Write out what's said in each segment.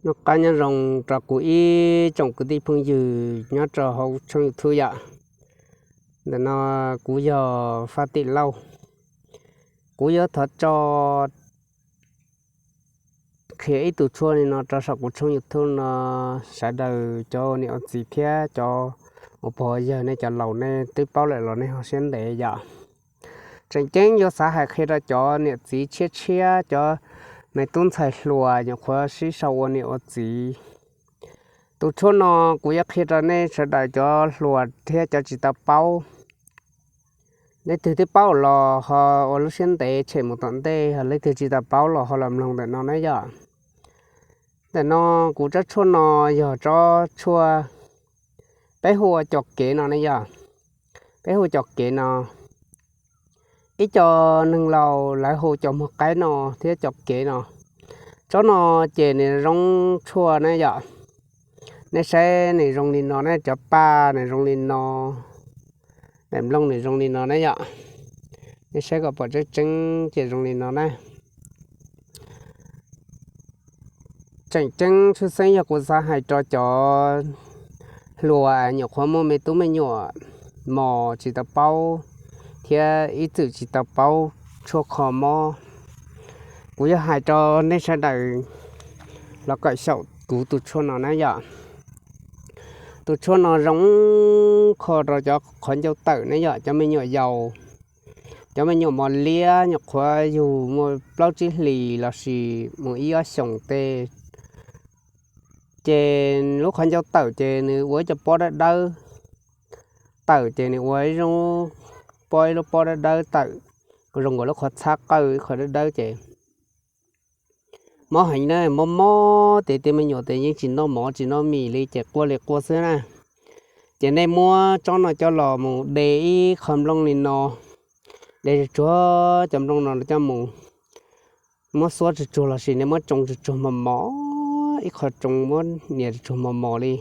Noj qab nyob zoo rau kuv ib tsoom kwv tij phooj ywg nyob rau hauv tshooj YouTube yom. Ntawm no kuv yog Faj Tim Lauj. Kuv yuav thov tso qhia ib tug tshuaj li no rau saum kuv tshooj YouTube no, sawv daws cov niam ua txiv thiab cov ua pog yawg nej cov laus nej twb paub lawm los nej ho siab ntev yom. Tseem ceeb yuav xav hais qhia rau cov niam txiv tshiab tshiab, cov me tub ntxhais hluas nyuam qhuav sib sau ua niam ua txiv. Tus tshuaj no kuv yuav qhia rau nej sawv daws cov hluas thiab cov tsis tau paub. Leej twg twb paub los ho ua lub siab ntev tshem mus tom ntej, ho leej twg tsis tau paub los ho los mloog ntawm no na yom. Ntawm no kuv tsob tshuaj no yog tsob tshuaj peb hu ua cov kev no ne yom. Peb hu cov kev no, ib co neeg laus lawv hu cov muag qaib no thiab cov kev no. Tsob no ces nws zoo tshuaj na yom. Nej saib nws zoo li no ne, cov paj nws zoo li no, daim nplooj nws zoo li no na yom. Nej saib kom pom tseeb tseeb ces zoo li no na. Tseem ceeb tshwj xeeb yog kuv xav hais rau cov hluas nyuam qhuav muaj me tub me nyuam mos tsis tau paub thiab ib txwm tsis tau paub tshuaj kho mob. Kuv yog hais rau nej sawv daws los kawm xyaum kuv tus tshuaj no na yom. Tus tshuaj no zoo kho rau cov qhov ncauj tawm ne yom, cov me nyuam yaus, cov me nyuam mos liab nyuam qhuav yug muaj plaub tsib hlis lossis mus ib ob xyoos tej, ces lub qhov ncauj tawm ces nws ua ib co pob dawb dawb. Tawm ces nws ua ib lub pob, ib lub pob dawb dawb tawm, zoo nkaus lub qhov txhab qawj ib qho dawb dawb ces mob heev na, mob mob ces tej me nyuam ces yeej tsis noj mov tsis noj mis li ces quaj li quaj xwb na. Ces nej muab tsob no coj los mus de ib qho nplooj li no, de tsuag tsuag cov nplooj no coj mus muab xuab tsuag tsuag lossis nej muab tsoo tsuag tsuag mos mos, ib qho tsoo muab nias tsuag tsuag mos mos li.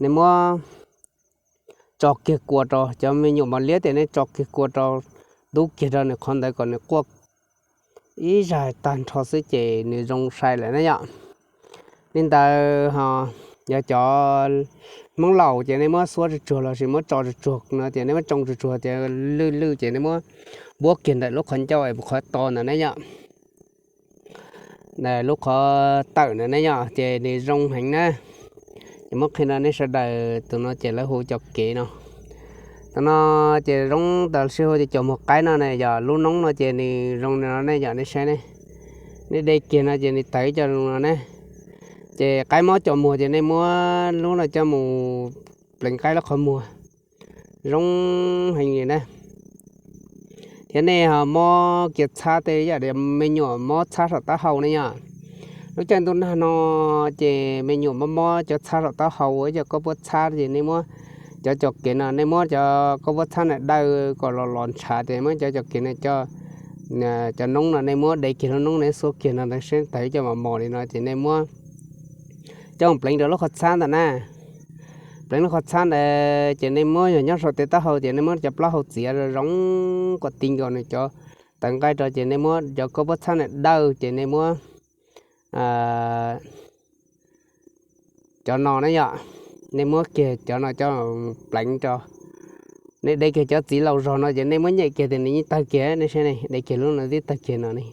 Nej muab tso kiag kua rau, cov me nyuam mos liab ces nej tso kiag kua rau, ntub kiag rau nws qhov ntawd kom nws quaj ib zag tag nrho xwb ces nws zoo sai lawm na yom. Li ntawd ho yog cov Hmoob laus ces nej muab xuab tsuag tsuag lossis muab tso tsuag tsuag no ces nej muab tsoo tsuag tsuag ces lwj lwj ces nej muab npuab kiag ntawm lub qhov ncauj es qhov to ntawd na yom. Lub qhov tawm ntawd ne yom, ces nws zoo heev na. Ces muab qhia rau nej sawv daws, tus no ces lawv hu cov kev no. Tus no ces zoo tas sij hu tias cov muag qaib no ne yom, lub noob no ces nws zoo li no ne yom, nej saib ne. Nej de kiag no ces nws tawg ib co zoo no ne. Ces qaib mob cov muag ces nej muab lub no coj mus pleev qaib lub qhov muag, zoo heev li na. Thiab nej ho mob kiav txhab tej yam li me nyuam mob txhab saum taub hau ne yom. Lub caij ntuj nag no ces me nyuam mob mob cov txhab saum taub hau ua ib co koj puab txhab ces nej muab cov cov kev no, nej muab cov koj puab txhab na dawj kom los los ntshav ces muab cov cov kev no coj, cov noob no nej muab de kiag lub noob no xuab kiag no ntawd seb tawg ib co mos mos li no ces nej muab coj mus pleev rau lub qhov txhab ntawd na. Pleev lub qhov txhab ntawd ces nej muab yog nyob saum tej taub hau ces nej muab cov plaub hau txiav zoo zoo kom ti nkaus nws cov tawv nqaij rau ces nej muab cov koj puab txhab na dawj ces nej muab cov no na yom, nej muab kiag cov no coj pleev rau. Nej de kiag cov txiv laus zog no ces nej muab nyem kiag tias nws yeej tawg kiag, nej saib ne, de kiag lub no twb tawg kiag no ne.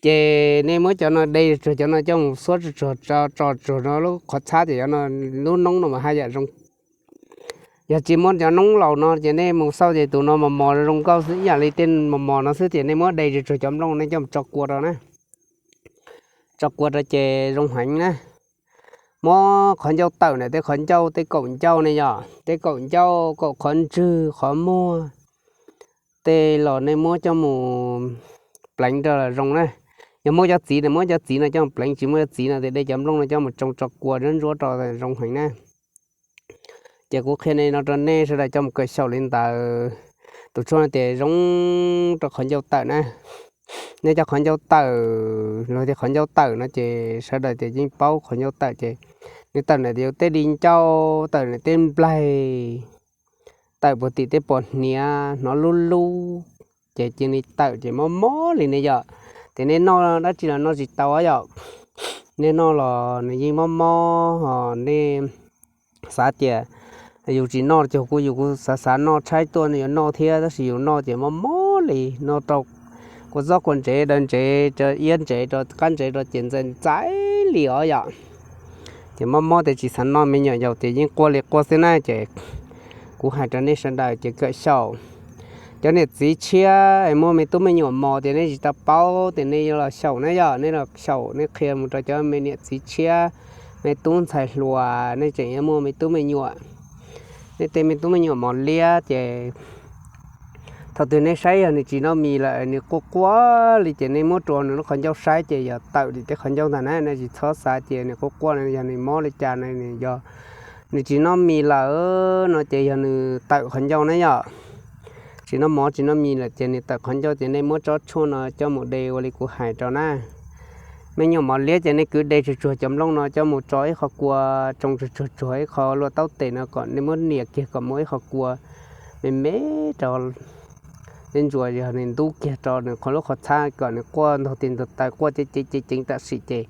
Ces nej muab cov no de tsuag cov no coj mus xuab tsuag tsuag tso tsuag no lub qhov txhab ces cov no, lub noob no mas haj yam zoo. Yog tsis muaj cov noob laus no ces nej mus xauj ces tus no mos mos zoo nkauj xwb, ib yam li tej mos mos no xwb ces nej muab de tsuag tsuag cov nplooj nej coj mus tso kua rau na. Tso kua rau ces zoo heev na. Muab qhov ncauj tawm na, tej qhov ncauj, tej kaum ncauj ne yom, tej kaum ncauj, kaum qhov ntswg, qhov muag, tej los nej muab coj mus pleev rau los zoo na. Yog muaj cov txiv na muab cov txiv no coj mus pleev, tsis muaj cov txiv no ces de cov nplooj no coj mus tsoo tso kua ntsuab ntsuab rau zoo heev na. Ces kuv qhia li no rau nej sawv daws coj mus kawm xyaum li ntawd. Tus tshuaj no ces zoo rau qhov ncauj tawm na. Nej cov qhov ncauj tawm, luag tias qhov ncauj tawm no ces sawv daws tias yeej paub qhov ncauj tawm ces nws tawm ntawm tej li ncauj, tawm ntawm tej nplaig, tawm puag tim tej pos hniav hnov lub lub, ces cia li tawm ces mob mob li ne yom. Ces nej noj dab tsi los noj tsis tau yom. nej noj los nws yeej mob mob ho nej xav tias yus tsis noj ces kuv yus kuv xav xav noj tshaib tuaj nej yuav noj thiab, tab sis yus noj ces mob mob li no rau kua txob kua ntsev daw ntsev rau iab ntsev rau qab ntsev rau ces ntxais ntxais li os yom. Ces mob mob ces tsis xav noj, me nyuam yaus ces yeej quaj li quaj xwb na ces kuv hais rau nej sawv daws ces kawm xyaum. Cov niam txiv tshiab es muaj me tub me nyuam mos tias nej tsis tau paub tias nej yuav los xyaum na yom, nej los xyaum nej qhia mus rau cov me niam txiv tshiab, me tub ntxhais hluas nej tseem yuav muaj me tub me nyuam, nej tej me tub me nyuam mos liab ces thaum twg nej saib yog nws tsis noj mis lawm nws quaj quaj li ces nej muab rua nws lub qhov ncauj saib ces yog tawm li tej qhov ncauj ntag na, nej tsis txhob xav tias nws quaj quaj no yog nws mob li cas no, yog nws tsis noj mis lawm no ces yog nws tawm qhov ncauj na yom. Tsis noj mov tsis noj mis lawm ces nws tawm qhov ncauj ces nej muab tsob tshuaj no coj mus de ua li kuv hais rau na. Me nyuam mos liab ces nej kwv de tsuag tsuag cov nplooj no coj mus tso ib qho kua, tsoo tsuag tsuag tsuag ib qho luaj taub tes no kom nej muab nias kiag kom muaj ib qho kua me me rau, nej ntsuas yog nws ntub kiag rau nws qhov lub qhov txhab kom nws quaj ntog tis ntog taw quaj ceev ceev ceev ceev tam sim ces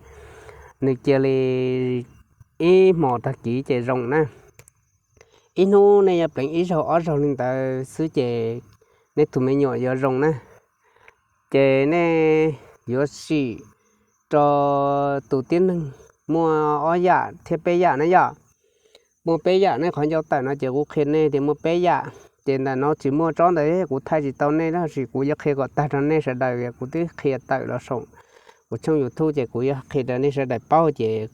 nws cia li ib hmos tag kis ces zoo na. Ib hnub nej yuav pleev ib zaug ob zaug li ntawd xwb ces nej tus me nyuam yuav zoo na. Ces nej yuav sim rau tus tib neeg muaj ob yam thiab peb yam na yom. Muaj peb yam, nej qhov ncauj tawm no ces kuv qhia nej tias muaj peb yam. Ces ntawm no tsis muaj tsob ntawd kuv thaij tsis tau nej tab sis kuv yuav qhia kom tag rau nej sawv daws, kuv twb qhia tawm los saum kuv tshooj YouTube ces kuv yuav qhia rau nej sawv daws paub ces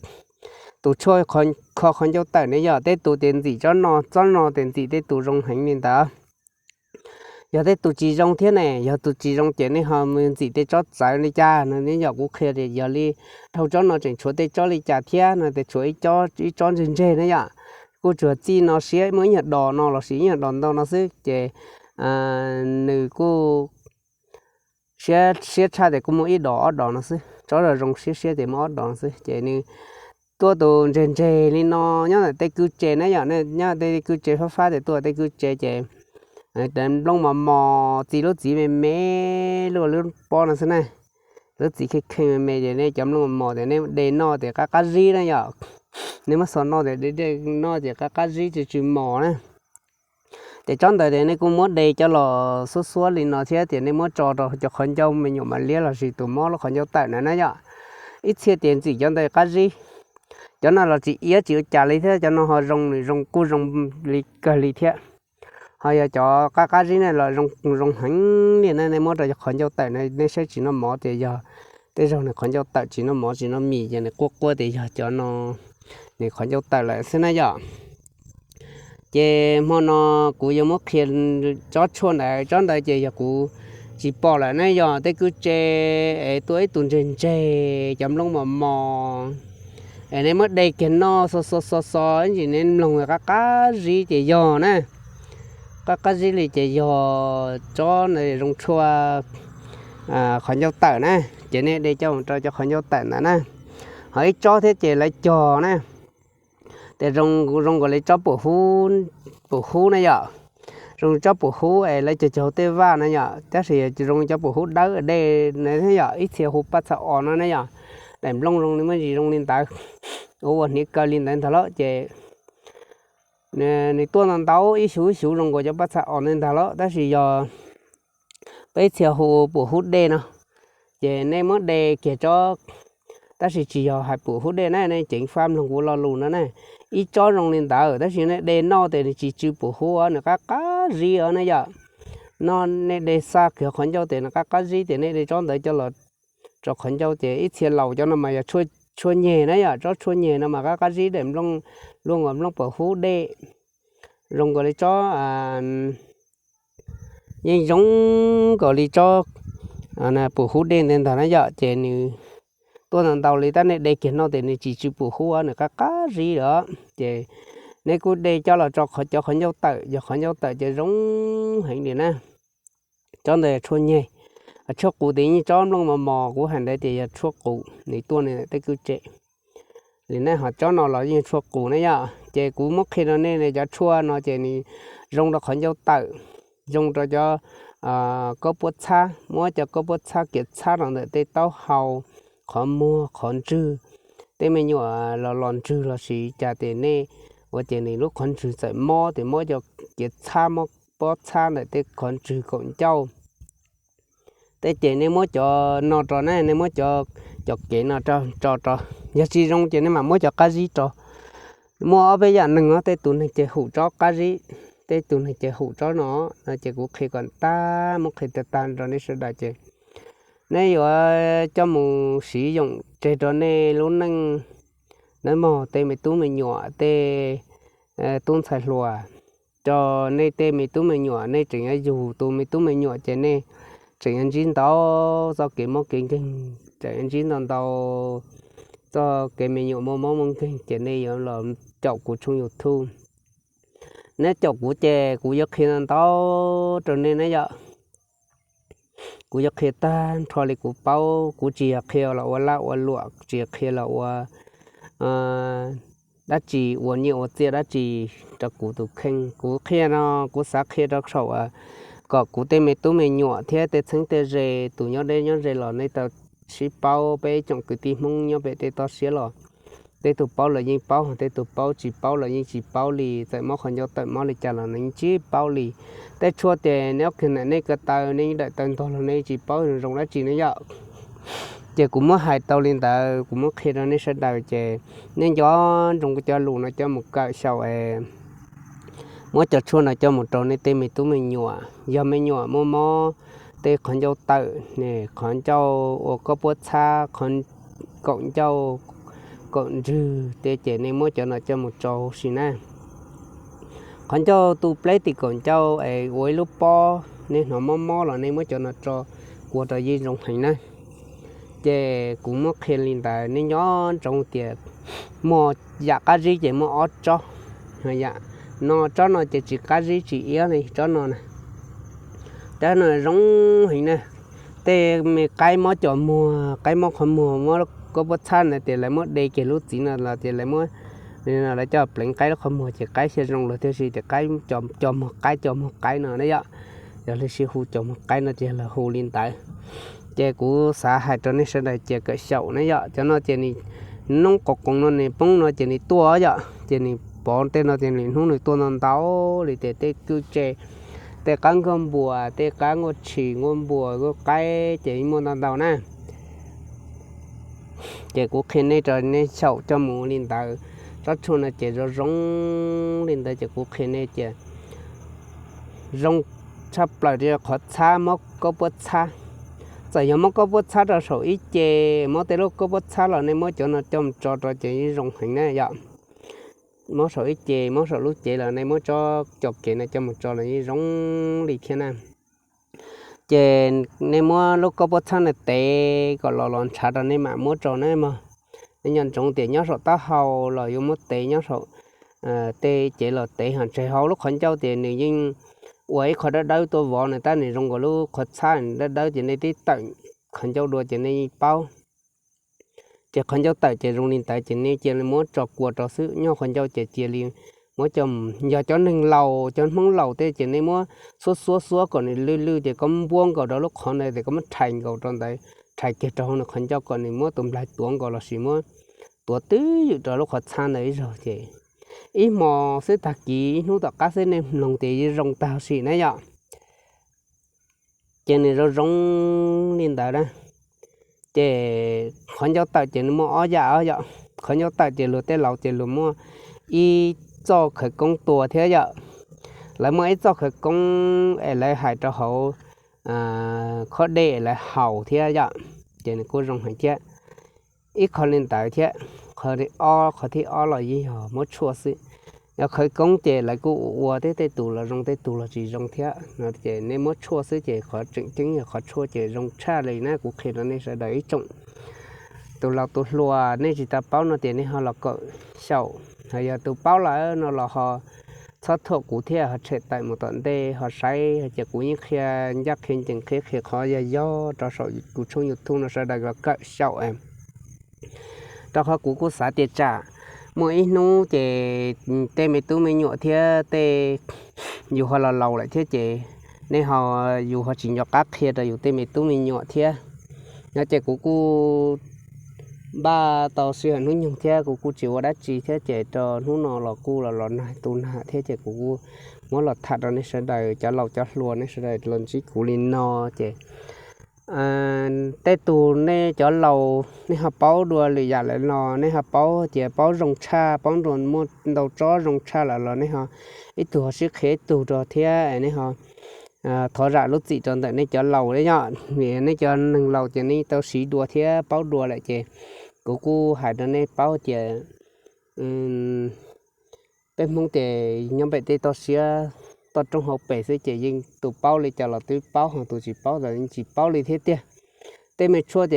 tus tshuaj kho qhov ncauj tawm ne yog tej tus ces ntxim tsob no, tsob no ces ntxim tej tus zoo heev li ntawd. Yog tej tus tsis zoo thiab ne, yog tus tsis zoo ces nej ho mus ntxim tej tsob txawv li cas no ne yom. Kuv qhia tias yog li dhau tsob no tseem tshuav tej tsob li cas thiab no ces tshuav ib tsob ntseg ntseg na yom. Kuj tsuas txij no siab muaj ib nyuag dos no lossis ib nyuag dos ntau no xwb ces nws kuj siab siab tshaj ces kuj muaj ib dos ob dos no xwb, tsob zoo zoo siab siab ces muaj ob dos no xwb ces nws tuaj tus ntseg ntseg li no nyob ntawm tej kwj tse na yom, nyob tej kwj tse fab fab ces tuaj tej kwj tse ces nplooj mos mos txi lub txiv me me luaj lub pob no xwb na. Lub txiv kheej kheej me me ces nej cov nplooj mos mos ces nej de noj ces qab qab zib na yom. Nej muab xo noj ces de de noj ces qab qab zib tsw tsw mos na. Ces tsob ntawd ces nej kuj muab de coj los xuab xuab li no thiab ces nej muab tso rau cov qhov ncauj me nyuam mos liab lossis tus mob lub qhov ncauj tawm na na yom. Ib txhia ces ntxim cov ntawd qab zib. Cov no los tsis iab tsis ua cas li thiab, cov no ho zoo nws zoo kuj zoo li kawg li thiab. Ho yog cov qab qab zib ne los zoo zoo heev li na, nej muab rau cov qhov ncauj tawm na nej saib tsis noj mov ces yog tej zaug nws qhov ncauj tawm tsis noj mov tsis noj mis ces nws quaj quaj ces yog cov no nws qhov ncauj tawm lawm xwb na yom. Ces hmo no kuv yuav muab qhia tsob tshuaj ntawd, tsob ntawd ces yog kuv tsis pom lawm ne, yog tej kwj tse es tuaj ib tug ntseg ntseg cov nplooj mos mos es nej muab de kiag noj xo xo xo xo ib ntsis nej mloog qab qab zib ces yog na. Qab qab zib li ces yog tsob ntawd zoo tshuaj qhov ncauj tawm na. Ces nej de coj mus rau cov qhov ncauj tawm ntawd na. Ho ib tsob thiab ces lawv cog na, ces zoo zoo nkaus li tsob pum hub na yom. Zoo tsob pum hub es lawv cog cog hauv tej vaj na yom, tab sis zoo cov pum hub dawb dej na yom, ib txhia hu paj txha os no na yom. Daim nplooj zoo li muaj ntsis zoo li ntawd, ua ua hniav kaw li ntawd ntag lauj ces nws tuaj ntau ntau ib xyuv ib xyuv zoo nkaus cov paj txha os ntawd ntag lauj, tab sis yog peb txhia hu pum hub dej no. Ces nej muab de kiag tsob, tab sis tsis yog hais pum hub dej na, nej ceev faj mloog kuv lo lus no na. Ib tsob zoo li ntawd tab sis nej de noj ces nws tsis tsw pum hub os, nws qab qab zib os na yom. No nej de xa kiag qhov ncauj ces nws qab qab zib ces nej de tsob ntawd coj los rau qhov ncauj ces ib txhia laus cov no mas yog tshuaj nyeg na yom, tsob tshuaj nyeg no mas qab qab zib daim nplooj, luaj nkaus nplooj pum hub dej, zoo nkaus li tsob, yeej zoo nkaus li tsob pum hub dej ntawd ntag na yom. Ces nws tuaj ntau ntau li tab nej de kiag noj ces nws tsis tsw pum hub os, nws qab qab zib lawm. Ces nej kuj de coj los rau qhov cov qhov ncauj tawm, yog qhov ncauj tawm ces zoo heev li na. Tsob ntawd tshuaj nyeg. Tshuaj qus ces yeej tsob nplooj mos mos kuv hais ntawd ces yog tshuaj qus, nws tuaj nws tej kwj tse li na. Ho tsob no los yeej tshuaj qus na yom. Ces kuv muab qhia rau nej cov tshuaj no ces nws zoo rau qhov ncauj tawm, zoo rau cov kaub puab txhab, muab cov kaub puab txhab kiav txhab rau ntawm tej taub hau, qhov muag, qhov ntswg, tej me nyuam los los ntswg los sis cas tes nej ua ces nws lub qhov ntswg txawm mob tes mob cov kev txhab, mob pob txhab ntawm tej qhov ntswg kaum ncauj. Tej ces nej muab cov no rau na, nej muab cov, cov kev no tso rau. Yog tsis zoo ces nej mam muab cov qab zib rau. Muaj ob peb yam neeg no, tej tus neeg ces hum tsob qab zib, tej tus neeg ces hum tsob no, no ces kuv qhia kom tag, muab qhia tag tag rau nej sawv daws ces nej yuav coj mus siv yoom tseg rau nej lub neej nawb mog, tej me tub me nyuam, tej tub ntxhais hluas. Rau nej tej me tub me nyuam, nej tseem yuav yug tus me tub me nyuam ces nej tseem yuav ntsib ntau txoj kev mob kev nkeeg, tseem yuav ntsib ntau ntau txoj kev me nyuam muaj mob muaj nkeeg ces nej yuav los caum kuv tshooj YouTube. Nej caum kuv ces kuv yuav qhia ntau ntau rau nej na yom. Kuv yuav qhia tag nrho li kuv paub, kuv tsis yog qhia los ua laj ua luam, tsis qhia los ua dab tsi, ua nyiaj ua txiaj dab tsi rau kuv tus kheej. Kuv qhia no, kuv xav qhia rau saum kom kuv tej me tub me nyuam thiab tej txheeb tej ze, tus nyob deb nyob ze los nej tau sib paub. Peb ib tsoom kwv tij Hmoob nyob pem tej toj siab los tej tus paub los yeej paub, tej tus paub tsis paub los yeej tsis paub li. Txawm mob qhov ncauj tawm mob li cas los nej yeej tsis paub li. Tej tshuaj ces nej ob kig ntawm nej ko taw, nej dawm taw ntog los nej tsis paub zoo dab tsi ne yom. Ces kuv muab hais tau li ntawd, kuv muab qhia rau nej sawv daws ces nej nco ntsoov kuv cov lus no coj mus kawm xyaum es muab cov tshuaj no coj mus rau nej tej me tub me nyuam. Yog me nyuam muaj mob tej qhov ncauj tawm, qhov ncauj ua koj puab txhab, qhov kaum ncauj kaum ntswg tej ces nej muab cov no coj mus rau huv si na. Qhov ncauj tu pleb tim kaum ncauj es ua ib lub pob, nej hnov mob mob los nej muab cov no tso, kua rau yeej zoo heev na. Ces kuv muab qhia li ntawd, nej nco ntsoov tias muaj yam qab zib ces muaj ob tsob. Yam no, tsob no ces tsis qab zib tsis iab li tsob no na. Tsob no zoo heev na. Tej me qaib mob cov muag, qaib mob qhov muag, mob koj puab txhab na, ces lawv muab de kiag lub txiv no los ces lawv muab, lawv coj pleev qaib lub qhov muag ces qaib xyaw zoo lawm, tiam sis tias qaib, cov muag qaib, cov muag qaib no na yom. Yog lawv sib hu cov muag qaib no ces lawv hu li ntawd. Ces kuv xav hais rau nej sawv daws cia kawm xyaum na yom. Cov no ces nws noob qoov qoov no nws poob no ces nws tuaj yom, ces nws pov tej no ces nws hnub nws tuaj ntau ntau li, ces tej kwj tse, tej qab nkuaj npuas, tej qab nkuaj tshis, nkuaj npuas, nkuaj qaib ces muaj ntau ntau na. Ces kuv qhia nej rau nej xyaum coj mus li ntawd. Tsob tshuaj no ces zoo zoo li ntawd ces kuv qhia nej ces zoo tshaj plaws rau qhov txhab, mob koj puab txhab. Txawm yog mob koj puab txhab rau saum ib ce, mob tej lub koj puab txhab los nej muab cov no coj mus tso rau ces yeej zoo heev na yom. Mob saum ib ce, mob saum lub cev los nej muab tsob cov kev no coj mus tso los yeej zoo li thiab na. Ces nej muab lub koj puab txhab no tev kom los los ntshav rau nej mam muab rau na mog. Nej nco ntsoov tias nyob saum taub hau los yuav muab tev, nyob saum tej cev los tev, ho tseem hauv lub qhov ncauj ces nws yeej ua ib qho dawb dawb tuaj vov na, tab nws zoo nkaus lub qhov txhab dawb dawb ces nej tib tawm qhov ncauj dua ces nej yeej paub. Ces qhov ncauj tawm ces zoo li ntawd ces nej cia li muab tso kua rau xwb, nyob qhov ncauj ces cia li muab coj mus. Yog cov neeg laus, cov Hmoob laus tej ces nej muab xuab xuab xuab kom nws lwj lwj ces koj muab npuab nkaus rau lub qhov ntawd ces koj muab rhais nkaus rau ntawd, rhais kiag rau hauv nws qhov ncauj kom nws muab tus nplaig tuav nkaus los sis muab tuav twj ywm rau lub qhov txhab ntawd ib zaug ces ib hmo xwb, tag kis ib hnub tom qab xwb nej mloog tias yeej zoo tag huv si na yom. Ces nws zoo zoo li ntawd na. Ces qhov ncauj tawm ces nws muaj ob yam yom. Qhov ncauj tawm ces luag tej laus ces luag muaj ib txoj khawv koob tua thiab yom. Lawv muaj ib txoj khawv koob es lawv hais rau hauv khob dej es lawv haus thiab yom. Ces nws kuj zoo heev thiab. Ib qho li ntawd thiab. Qhov thib ob, qhov thib ob los yeej yog muab tshuaj xwb. Yog khawv koob ces lawv kuj ua ua thiab, tej tus los zoo tej tus los tsis zoo thiab no ces nej muab tshuaj xwb ces qhov tseem ceeb yog qhov tshuaj ces zoo tshaj li na. Kuv qhia rau nej sawv daws ib tsoom tus laus tus hluas, nej tsis tau paub no tias nej ho los kawm xyaum, ho yog tus paub lawm no los ho txhob thuam kuv thiab, ho tshem tawm mus tom ntej ho saib, ces kuv yeej qhia ncaj qhia ncees, qhia qhia qhov yog yog rau saum kuv tshooj YouTube no sawv daws los kawm xyaum. Rau qhov kuv kuj xav tias tsam muaj ib hnub ces tej me tub me nyuam thiab tej yus ho los laus lawm thiab ces nej ho, yus ho tsis nco qab qhia rau yus tej me tub me nyuam thiab no ces kuv kuj npaj tau sij hawm hnub nyoog thiab kuv kuj tsis ua dab tsi thiab ces rau hnub no los kuj los los nag tu nag thiab ces kuv kuj muab los tham rau nej sawv daws cov laus cov hluas nej sawv daws los ntsib kuv li no ces tej tug nej cov laus nej ho paub dua lwm yam lawm no nej ho paub tias paub zoo tshaj paub nrua muaj ntau tsob zoo tshaj lawm los nej ho ib tug ho sib qhia ib tug rau thiab nej ho thov zam lub txim rau ntawm nej cov laus li yom, vim nej cov neeg laus ces nej tau siv dua thiab paub dua lawm ces kuv kuj hais rau nej paub tias peb Hmoob ces nyob pem tej toj siab toj roob hauv pes xwb ces yeej tus paub li cas los twb paub ho tus tsis paub los yeej tsis paub li thiab tiag. Tej me tshuaj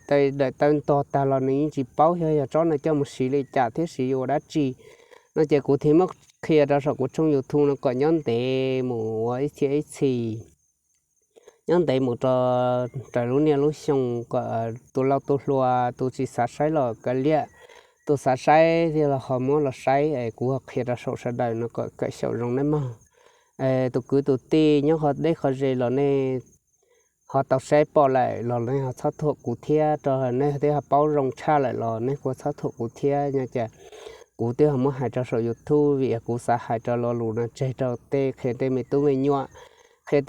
ces dawm taw ntog tag los nws yeej tsis paub xyov yog tsob no coj mus siv li cas thiab siv yuav ua dab tsi no ces kuv thiaj muab qhia rau saum kuv tshooj YouTube no kom nyob ntev mus ua ib txhiab ib txhis nyob ntev mus rau raws lub niaj lub xyoo kom tus laus tus hluas tus tsis xav saib los kav liam, tus xav saib thiaj los ho muab los saib es kuv ho qhia rau saum sawv daws no kom kawm xyaum zoo nawb mog. Tus kwv tus tij nyob qhov deb qhov ze los nej ho tau saib pom lawm los nej ho txhob thuam kuv thiab, rau nej twb ho paub zoo tshaj lawm los nej kuj txhob thuam kuv thiab no ces kuv twb ho muab hais rau saum YouTube vim yog kuv xav hais rau lo lus no tseg rau tej qhia tej me tub me nyuam, qhia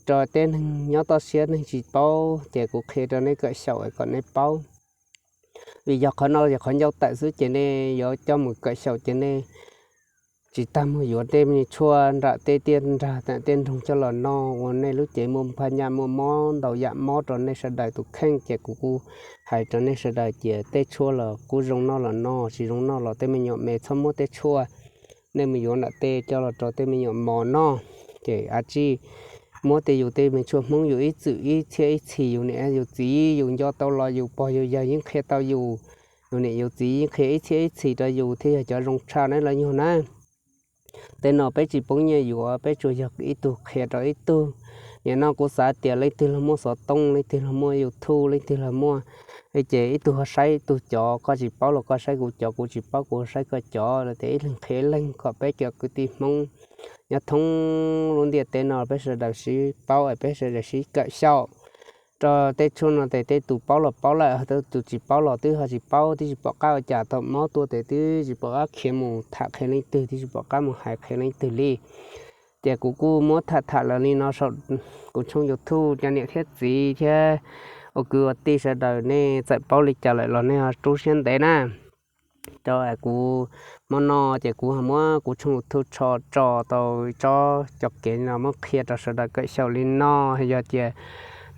rau tej neeg nyob toj siab neeg tsis paub ces kuv qhia rau nej kawm xyaum kom nej paub. Vim yog qhov no yog qhov ncauj tawm xwb ces nej yuav coj mus kawm xyaum ces nej tsis tas mus yuav tej me tshuaj nram tej tiaj nrag tej nroog coj los noj ua nej lub cev muaj phaj nyaj muaj mob ntau yam mob rau nej sawv daws tus kheej ces kuv kuj hais rau nej sawv daws tias tej tshuaj los kuj zoo noj los noj, tsis zoo noj los tej me nyuam me txhob muab tej tshuaj nej mus yuav nram tej coj los rau tej me nyuam mos noj. Ces a tsij muab tej yus tej me tshuaj Hmoob yus ib txwm ib txhiab ib txhis yus niam yus txiv yus nco tau los yus pog yus yawg yeej qhia tau yus, yus niam yus txiv yeej qhia ib txhiab ib txhis rau yus thiaj yog cov zoo tshaj na los nyuag na. Tej no peb tsis poob nyiaj yuav, peb tsuas yog ib tug qhia rau ib tug. Nim no kuv xav tias leej twg los muaj xov tooj, leej twg los muaj YouTube, leej twg los muaj, ces ib tug ho saib ib tug cov, koj tsis paub los koj saib kuv cov, kuv tsis paub kuv saib koj cov, los tias ib leeg qhia ib leeg kom peb cov kwv tij Hmoob nyob thoob lub ntiaj teb no peb sawv daws sib paub es peb sawv daws sib kawm xyaum rau tej tshuaj no ces tej tus paub los paub lawm, tej tus tsis paub los twb ho tsis paub, twb tsis pom qab ua cas, thaum mob tuaj ces twb tsis pom qab khiav mus tham qhia leej twg, twb tsis pom qab mus hais qhia leej twg li. Ces kuv kuj muab tham tham lawm li no saum kuv tshooj YouTube, cov niam thiab txiv thiab ua kwv ua tij sawv daws nej txawm paub li cas lawm los nej ho rub siab ntev na. Rau kuv hmo no ces kuv ho muab kuv tshooj YouTube tso tso tau tsob cov kev no muab qhia rau sawv daws kawm xyaum li no. Yog tias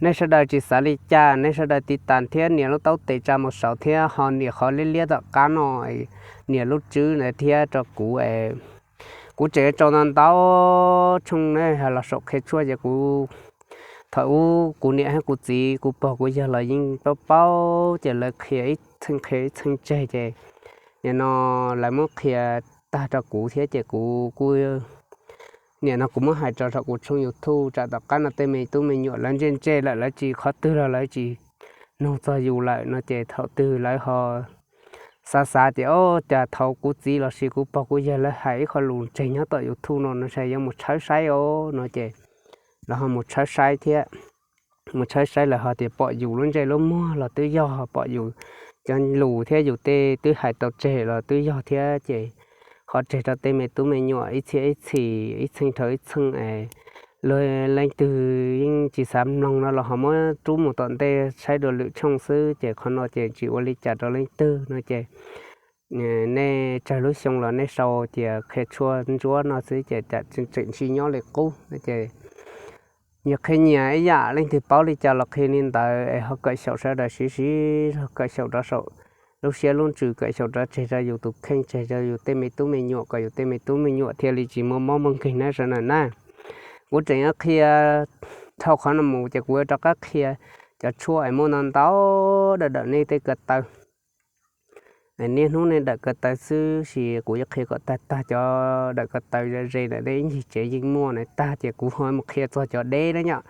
nej sawv daws tsis xav li cas, nej sawv daws tiv tas thiab nias lub taub tes tsa mus saud thiab ho nias qhov liab liab tom qab no, nias lub tswb ntawd thiab rau kuv es kuv tseem yuav tso ntau ntau tshooj ne los saum qhia tshuaj ces kuv, thaum ub kuv niam thiab kuv txiv kuv pog kuv yawg los yeej paub paub ces lawv qhia ib txheej qhia ib txheej tseg ces nim no lawv muab qhia tag rau kuv thiab ces kuv kuj, nim no kuv muab hais rau saum kuv tshooj YouTube tsam tom qab no tej me tub me nyuam lawv ntse ntse lawm lawv tsis, qhov twg los lawv tsis nug txog yus lawm no ces thaum twg lawv ho xav xav tias o, cas thaum kuv txiv los sis kuv pog kuv yawg lawv hais ib qho lus tseg nyob tom YouTube no no ces yuav mus tshawb saib os no ces lawv ho mus tshawb saib thiab. Mus tshawb saib lawv ho tias pom yus lub ntsej lub muag los twb yog, pom yus cov lus thiab yus tej twb hais tau tseg los twb yog thiab ces qhov tseg rau tej me tub me nyuam ib txhiab ib txhis ib txheej dhau ib txheej es luag leej twg yeej tsis xav mloog no los ho muab rub mus tom ntej saib dua lwm tshooj xwb ces qhov no ces tsis ua li cas rau leej twg no ces nej tsawg lub xyoo los nej sau tias qhia tshuaj ntsuab no xwb ces tseem tsis nyob li qub no ces nyias qhia nyias ib yam, leej twg paub li cas los qhia li ntawd es ho kawm xyaum sawv daws siv siv zog kawm xyaum rau saum lub siab lub ntsws, kawm xyaum rau tseg rau yus tus kheej, tseg rau yus tej me tub me nyuam kom yus tej me tub me nyuam thiaj li tsis muaj mob muaj nkeeg nawb sawv daws na. Kuv tseem yuav qhia dhau qhov no mus ces kuv yuav rov qab qhia cov tshuaj es muaj ntau ntau dawm dawm nej tej ko taw. Niaj hnub nej dawm ko taw xwb sis kuv yuav qhia kom tag tag cov dawm ko taw ze ze ntawm nej ib ncig tsev yeej muaj na tag ces kuv ho mus qhia txog cov deb na yom.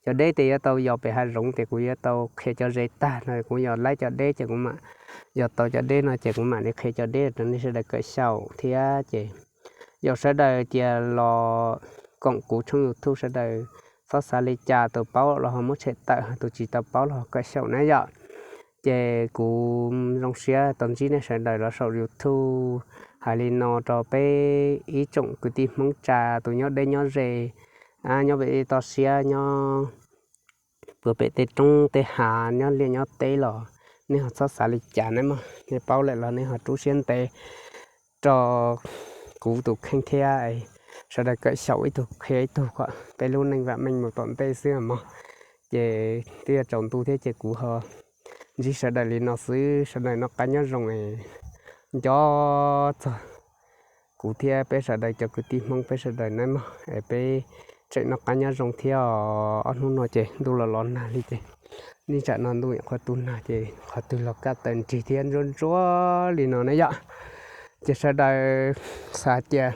Cov deb ces yuav tau yos pem hav zoov ces kuv yuav tau qhia cov ze tag no, kuv yog laib cov deb ces kuv mam yog tau cov deb no ces kuv mam li qhia cov deb rau nej sawv daws kawm xyaum thiab ces yaum sawv daws tias los koom kuv tshooj YouTube sawv daws txhob xav li cas, tus paub los ho muab tshem tawm, tus tsis tau paub los ho kawm xyaum na yom. Ces kuv zoo siab tau ntsib nej sawv daws los saum YouTube hais li no rau peb ib tsoom kwv tij Hmoob tsa tus nyob deb nyob ze, nyob pem toj siab, nyob puag pem tej roob tej hav, nyob liaj nyob teb los nej ho txhob xav li cas nawb mog. Nej paub lawm los nej ho rub siab ntev rau kuv tus kheej thiab. Sawv daws kawm xyaum ib tug qhia ib tug kom peb lub neej vam meej mus tom ntej xwb mog. Ces twb yuav tsaus ntuj thiab ces kuv ho ntsib sawv daws li no xwb, sawv daws noj qab nyob zoo es nco txog kuv thiab peb sawv daws cov kwv tij Hmoob peb sawv daws nawb mog, es peb tseem noj qab nyob zoo thiab os. Ob hnub no ces ntuj los los nag li ces, nej tsam no ntuj qhuav tu nag ces qhov twg los kaj taws nrig thiab ntsuab ntsuab li no na yom. Ces sawv daws xav tias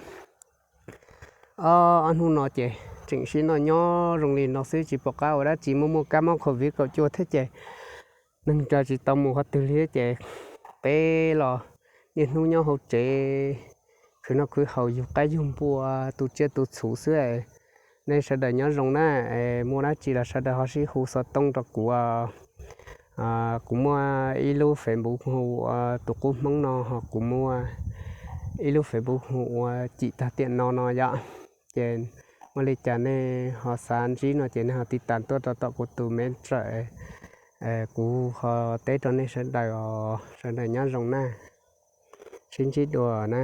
ob hnub no ces tseem sib noj nyob zoo li no xwb, tsis pom qab ua dab tsi, muaj muaj kab mob covid kaum cuaj thiab ces neeg nrog tsis tau mus qhov twg li thiab ces peb los niaj hnub nyob hauv tsev, khwv noj khwv haus, yug qaib yug npua, tu tsiaj tu txhuv xwb. Nej sawv daws nyob zoo na, muaj dab tsi los sawv daws ho sib hu xov tooj rau kuv. Kuv muaj ib lub Facebook hu ua Tus Qub Hmoob no, ho kuv muaj ib lub Facebook hu ua Cim Tag Tiam No no yom. Ces muaj li cas nej ho xav ntsib no ces nej ho tiv tas tuaj rau tom kuv tus me rawm, kuv ho teb rau nej sawv daws os. Sawv daws nyob zoo na, sib ntsib dua na.